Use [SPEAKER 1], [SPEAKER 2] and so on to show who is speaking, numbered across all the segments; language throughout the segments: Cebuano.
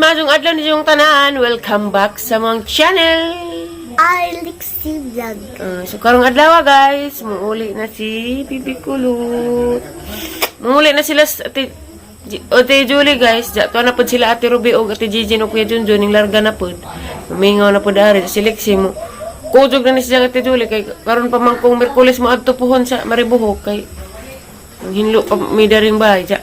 [SPEAKER 1] Maayong adlaw ninyong tanan. Welcome back sa among channel.
[SPEAKER 2] Alexi Vlog.
[SPEAKER 1] So karong adlaw, guys, muuli na si Bibi Kulot. Muuli na sila sa Ate Julie, guys. Ja, tuwa na pud sila Ate Ruby og Ate Gigi no Kuya Junjun ning larga na pud. Mingaw na pud ari si Lexi mo. Kujog na ni siya Ate Julie kay karon pa man kung Miyerkules mo adto puhon sa Maribojoc kay ang hinlo pa mi daring bahay ja.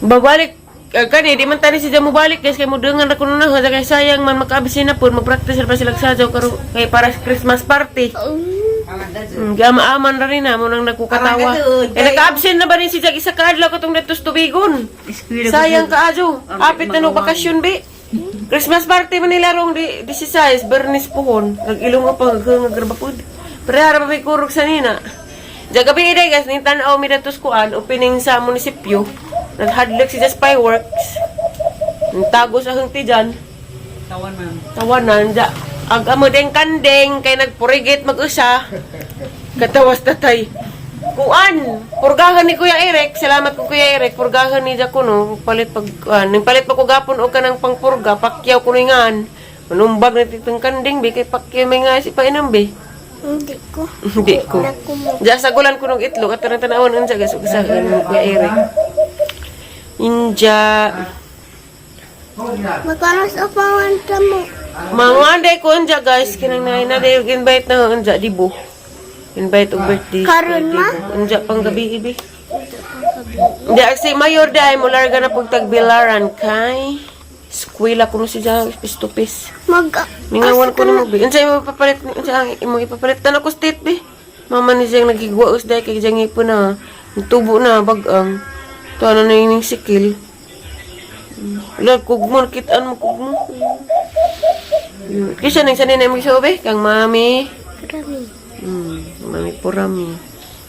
[SPEAKER 1] Babalik kani di man tani siya mo balik, guys, kay mudangan ra kuno na kay sayang man makaabsi na pud magpractice ra pa sila sajaw karon kay para sa Christmas party. Gama-aman ra rin na mo nang nagkukatawa. Eh naka-absent na ba rin si Jack isa ka adlaw katong datos tubigon? Sayang kaayo. Apit na no bakasyon bi. Christmas party man nila rong di 16 Bernis puhon. Nag-ilong pa nga pud. Pero hara pa may kurog sa nina. Jagabi day, guys, ning tan-aw mi datos kuan opening sa munisipyo. Naghadlok si Just Fireworks. Ang tago sa hangti dyan.
[SPEAKER 3] Tawanan.
[SPEAKER 1] Tawanan ja. Ag amo deng kandeng kay nagpurigit mag-usa. Katawas tatay. Kuan, purgahan ni Kuya Eric. Salamat ko, Kuya Eric. Purgahan ni Jaco no. Palit pag kuan, ning palit pa ko gapon og kanang pangpurga, pakyaw ko ngan. Manumbag na titong kanding bi kay pakyaw may nga si painom bi.
[SPEAKER 2] Hindi ko.
[SPEAKER 1] Hindi ko.
[SPEAKER 2] Naku mo.
[SPEAKER 1] Diya sa gulan ko ng itlog at tanawon unsa, guys, ug sa mo Kuya Eric. Inja.
[SPEAKER 2] Magkano sa pawanta mo?
[SPEAKER 1] Mga anday ko unja, guys, kinang na na day invite na unja dibo. Invite og birthday.
[SPEAKER 2] Karon ma?
[SPEAKER 1] Unja pang gabi ibi. Di si Mayor dai mo larga na pug tagbilaran kay eskwela kuno si ja face to face.
[SPEAKER 2] Mag...
[SPEAKER 1] Mingawan ko nimo bi. Unsa imo ipapalit ni unsa ang imo ipapalit tan ako state bi. Mama ni siyang nagigwa us dai kay diyang ipon na. Tubo na bag-ang. To ano na yung sikil. La kugmo kitaan mo kugmo. Kisa nang sanin na mo be kang mami.
[SPEAKER 2] Marami.
[SPEAKER 1] Mami purami.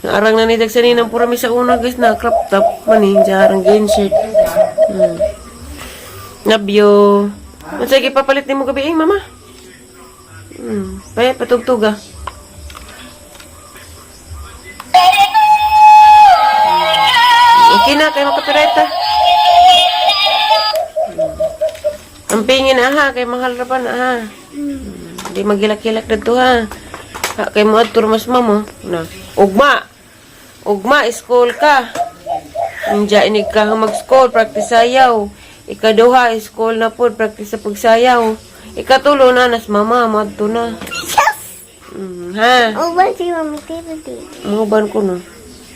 [SPEAKER 1] Ang arang na ni dag sanin ang purami sa una, guys, na crop top man ni jarang insert. Nabyo. Unsa gipapalit nimo gabi eh, mama? Pay patugtog ah. Okay na kay makapireta. Ang pingin aha kay mahal ra pa na ha. Di magilak-hilak dito ha. Ha kay mo adto mas mamo na. Ugma. Ugma school ka. Inja inig ka mag-school, practice sayaw. Ikaduha, school na pod, practice sa pagsayaw. Ikatulo na, nas mama, mo adto na.
[SPEAKER 2] Yes!
[SPEAKER 1] Ha?
[SPEAKER 2] Uban si Mami Timothy.
[SPEAKER 1] Mga ban ko no.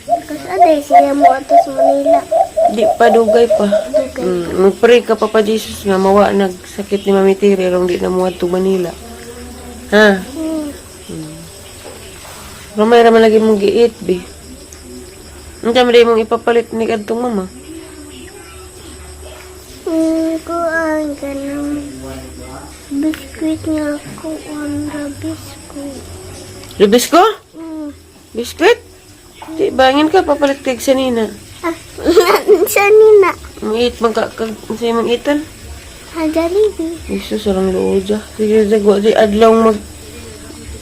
[SPEAKER 2] Kasi aday siya mo ato sa Manila.
[SPEAKER 1] Di pa dugay pa.
[SPEAKER 2] Dugay.
[SPEAKER 1] Magpray ka, Papa Jesus, nga mawa nagsakit ni Mami Tiri rong di na mo adto Manila. Ha? Ramay raman lagi mong giit, bi. Unsa man mong ipapalit ni kadtong mama?
[SPEAKER 2] Kuan ka ng biskuit nga kuan ra biskuit.
[SPEAKER 1] Lubis ko?
[SPEAKER 2] Mm.
[SPEAKER 1] Biskuit? Di bangin ka papalit kay sanina.
[SPEAKER 2] Ah, sa nina.
[SPEAKER 1] Mangiit man ka kag unsa imong itan?
[SPEAKER 2] Ha, Jollibee.
[SPEAKER 1] Jesus, sarang luod ja. Sige, sige, di adlaw mag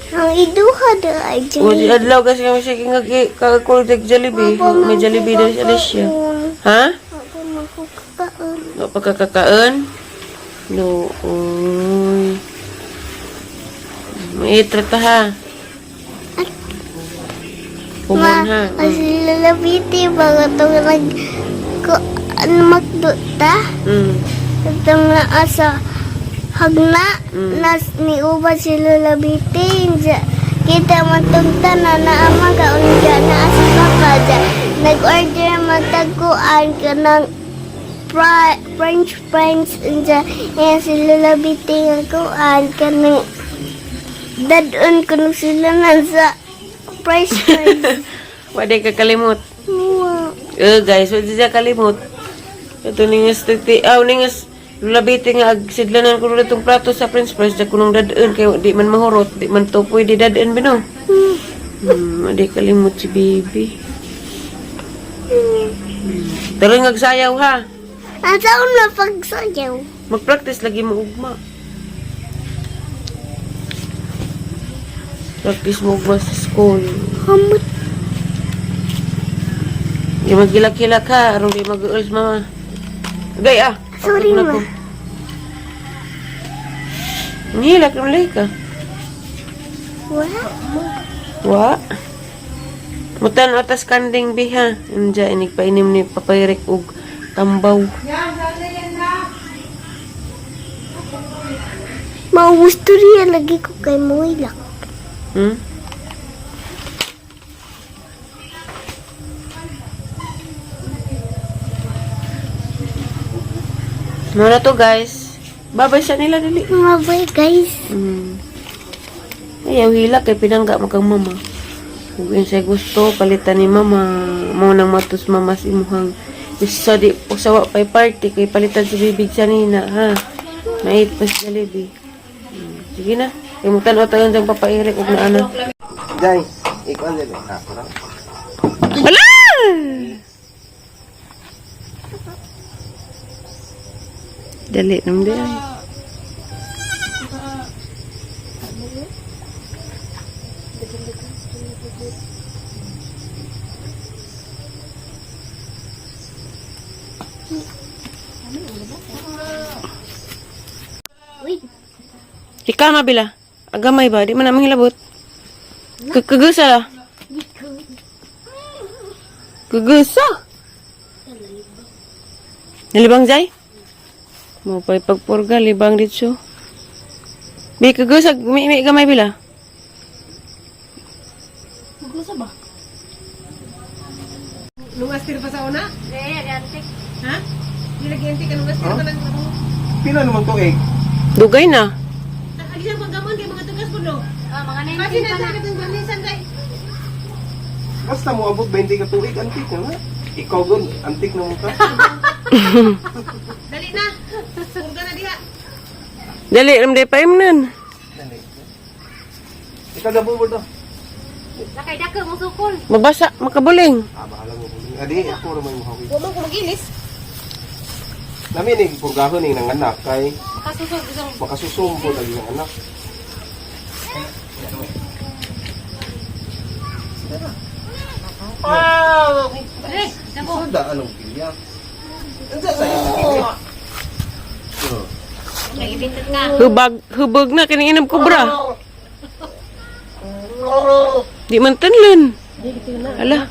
[SPEAKER 2] Ang iduha da ay
[SPEAKER 1] wa di
[SPEAKER 2] Jollibee.
[SPEAKER 1] adlaw kasi kami sige nga kakul og Jollibee. May Jollibee diri sa Alicia. Ha?
[SPEAKER 2] Ako magkakaon.
[SPEAKER 1] Wa pa ka kakaon? No, oy. Maiit ra ta ha. Kumon
[SPEAKER 2] Ma,
[SPEAKER 1] ha.
[SPEAKER 2] kasi lalabiti ba itong nag ko ano magdo ta? Itong naa sa hagna nas ni uban si Lola Biti inja kita man tong tanan na ama ka unja naa sa papa dya nag-order man tagkuan kanang French fries unja yan si Lola Biti nga kuan kanang dadon kuno sila na sa French fries.
[SPEAKER 1] Wa di ka kalimot.
[SPEAKER 2] Wow.
[SPEAKER 1] Eh guys, wa di siya kalimot. Ito ningas titi, aw ningas lulabiti nga ag sidlanan ko itong plato sa French fries da kunong dadon kay di man mahurot, di man to pwede dadon bino. Wa di kalimot si baby. Pero ngagsayaw ha.
[SPEAKER 2] Ang taon na pagsayaw.
[SPEAKER 1] Mag-practice lagi mo ugma. Practice mo ugma sa school.
[SPEAKER 2] Hamot.
[SPEAKER 1] Di magilak-hilak ha, aron di mag-uls mama. Gay ah.
[SPEAKER 2] Sorry,
[SPEAKER 1] Pagod na
[SPEAKER 2] ma.
[SPEAKER 1] ko. Ngilak ng lay ka.
[SPEAKER 2] Wa?
[SPEAKER 1] Wa. Mutan atas kanding biha. Unja inig painim ni papayrik og tambaw.
[SPEAKER 2] Maubos to riya lagi ko kay Moilak.
[SPEAKER 1] Muna to, guys. Babay sa nila dali.
[SPEAKER 2] Mabay, guys.
[SPEAKER 1] Ayaw hila kay pinangga mo kang mama. Kung unsay gusto palitan ni mama, mo nang matos mama sa imuhang isa di usawa pay party kay palitan si bibig sa nina ha. Nait pa sa Jollibee. Sige na. Kay mo tan-aw tayon diyang papairik og naana.
[SPEAKER 3] Jai, ikaw ang dali. Ah, parang.
[SPEAKER 1] Ala! Dali nam di ay.
[SPEAKER 2] Uy.
[SPEAKER 1] Ikaw mabila. Agamay ba? Di man namin hilabot. Kagasa la. Kagasa. Nalibang jay? Mo pa'y pagpurga, libang dito. Bi, kagasa, mi gamay bila.
[SPEAKER 3] Pila naman to eh.
[SPEAKER 1] Dugay na.
[SPEAKER 3] Basta mo abot 20 ka tuig, antik na nga. Ikaw gun, antik na mo ka.
[SPEAKER 1] Dali, ramday pa imnan.
[SPEAKER 3] Dali. Ikaw na bubod to.
[SPEAKER 1] Mabasa, makabuling.
[SPEAKER 3] Ah, bahala mo. Adi, ako ra may muhawi. Wa man ko magilis. Nami ni purgahon ni nang anak kay makasusumbo lagi ng anak. Wow! Sada anong pilya? Unsa sa iyo? Oh.
[SPEAKER 1] Hubag, hubag na, kininginom ko bra. Di man tanlan. Ala.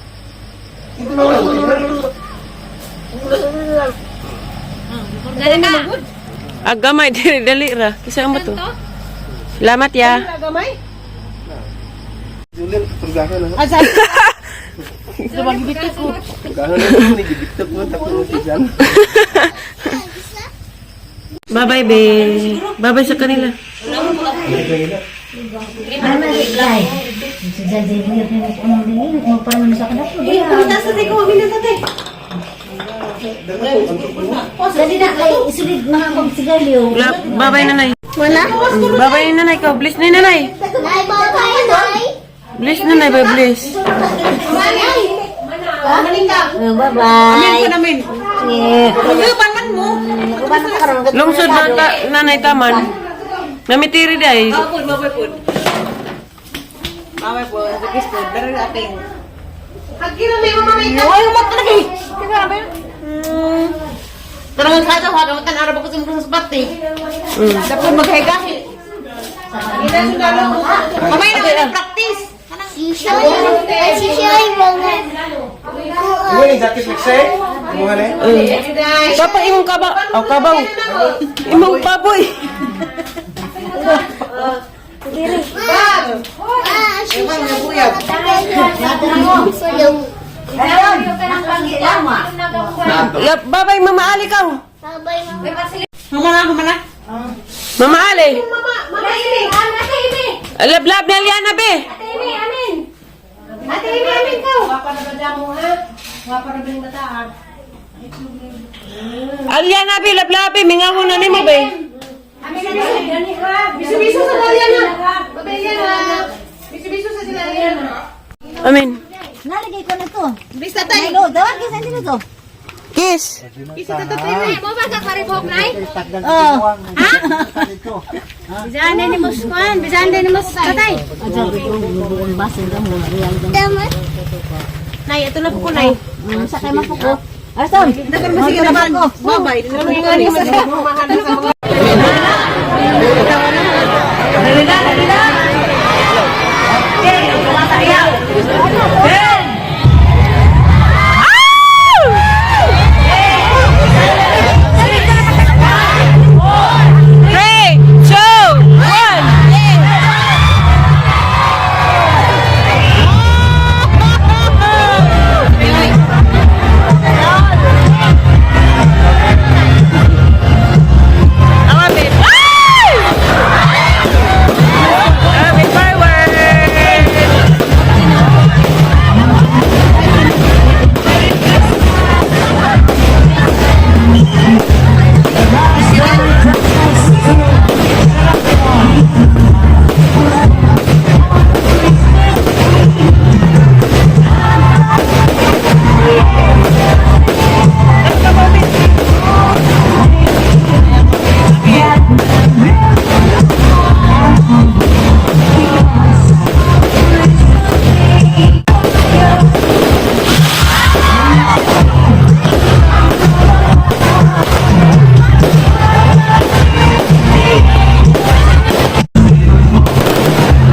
[SPEAKER 1] Agamay, dili, dali ra. Kisa mo to. Salamat ya.
[SPEAKER 3] Julian, purgahon na. Asa? Purgahon na ni gibitok mo tapos mo siyan.
[SPEAKER 1] Bye-bye, be. Bye-bye sa kanila.
[SPEAKER 4] Dali na kay isulid mga kong sigarilyo.
[SPEAKER 1] Bye-bye, nanay.
[SPEAKER 2] Wala?
[SPEAKER 1] Bye-bye, nanay. Ikaw, bless ni nanay.
[SPEAKER 2] Nay, bye, nay.
[SPEAKER 1] Bless nanay, bye, bless.
[SPEAKER 2] Nay.
[SPEAKER 4] Bye-bye.
[SPEAKER 1] Amin.
[SPEAKER 4] Yeah.
[SPEAKER 1] Lungsod na ta, nanay taman. Namitiri day.
[SPEAKER 5] Tarang sa ato, hato tan arab ko sa pati. Dapat maghigahi. Kamay na ang practice.
[SPEAKER 2] Sisay. Ay, sisay, mga.
[SPEAKER 3] Imo ni jacket lekse? Imo nga ni?
[SPEAKER 1] Papa, imong kaba. Oh, kabaw. Imong baboy.
[SPEAKER 2] Ah, sisay, mga tagay.
[SPEAKER 1] Bye-bye, Mama Ali kaw.
[SPEAKER 2] Bye-bye, mama.
[SPEAKER 5] Humana, humana.
[SPEAKER 1] Mama Ali.
[SPEAKER 5] Mama ini. Ate ini.
[SPEAKER 1] Lablab na liana be.
[SPEAKER 5] Ate ini, amin. Ate ini, amin ko.
[SPEAKER 1] Aliana be, lablabi mingaw na nimo be.
[SPEAKER 5] Amin na Bisu-bisu sa Daliana. Daliana. Bisu-bisu sa Daliana.
[SPEAKER 1] Amin.
[SPEAKER 4] Nalagay ko na to.
[SPEAKER 5] Bisa tayo.
[SPEAKER 4] Nalo, dawag kay sa to.
[SPEAKER 1] Kiss.
[SPEAKER 5] Bisa tayo. Mo ba ka karibok nay?
[SPEAKER 4] Oh.
[SPEAKER 5] Bisan din ni Muskuan, bisan din ni Mus tatay.
[SPEAKER 2] Tama.
[SPEAKER 5] Nay, ito na po ko nay.
[SPEAKER 4] Sa kay mapuko. Asan?
[SPEAKER 5] Sige naman. Bye-bye.
[SPEAKER 1] Three, two, one. Tama, babe. Ay! Happy fireworks!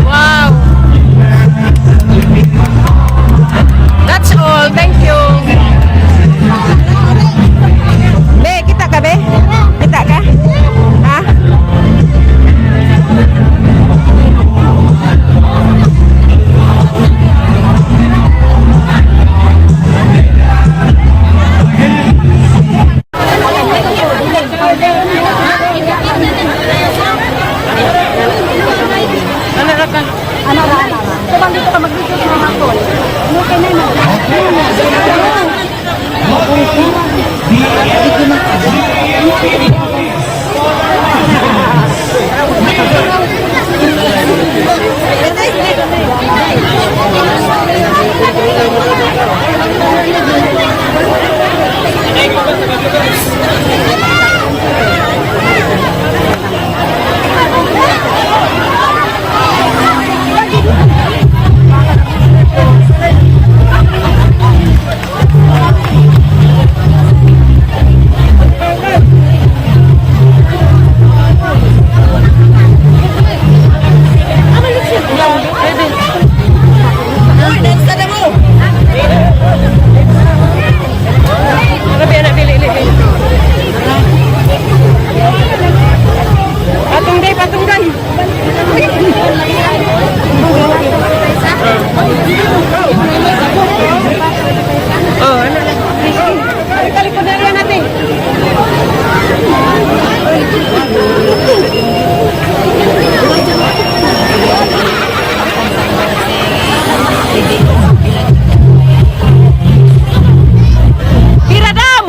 [SPEAKER 1] Wow! That's all. Thank you. Be, kita ka, be? Kita ka? Ha? Ano ra ka?
[SPEAKER 4] Ano ra, ano ra. So, bang dito ka mag-video sa mga tol. Ano kay na
[SPEAKER 1] Pwede. Rabi, anak, dili, dili. Patong day, patong day. Oh, ano? Kalikod na riyan natin. Piradam!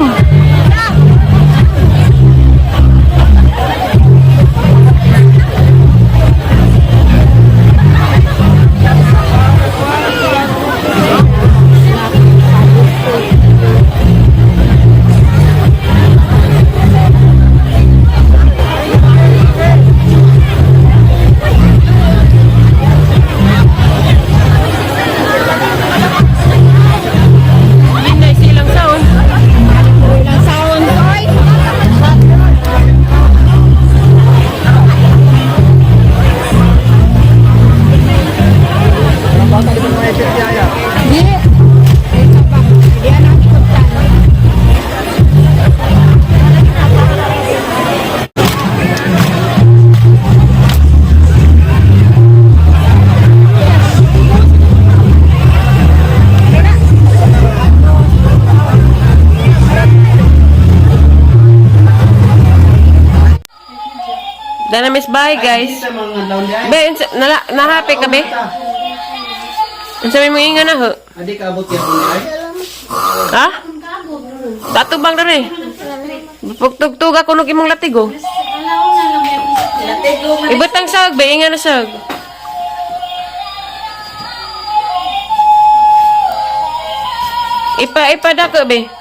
[SPEAKER 1] Inday silang saon. Dana miss bye guys. Be, nala, nahapi ka be? Unsa may mga inga na ho?
[SPEAKER 3] Adi kaabot yan ay.
[SPEAKER 1] Ha? Tatubang dere. Pugtugtug ako nog imong latigo. Ibutang sag, be inga na sag. Ipa ipa dako be.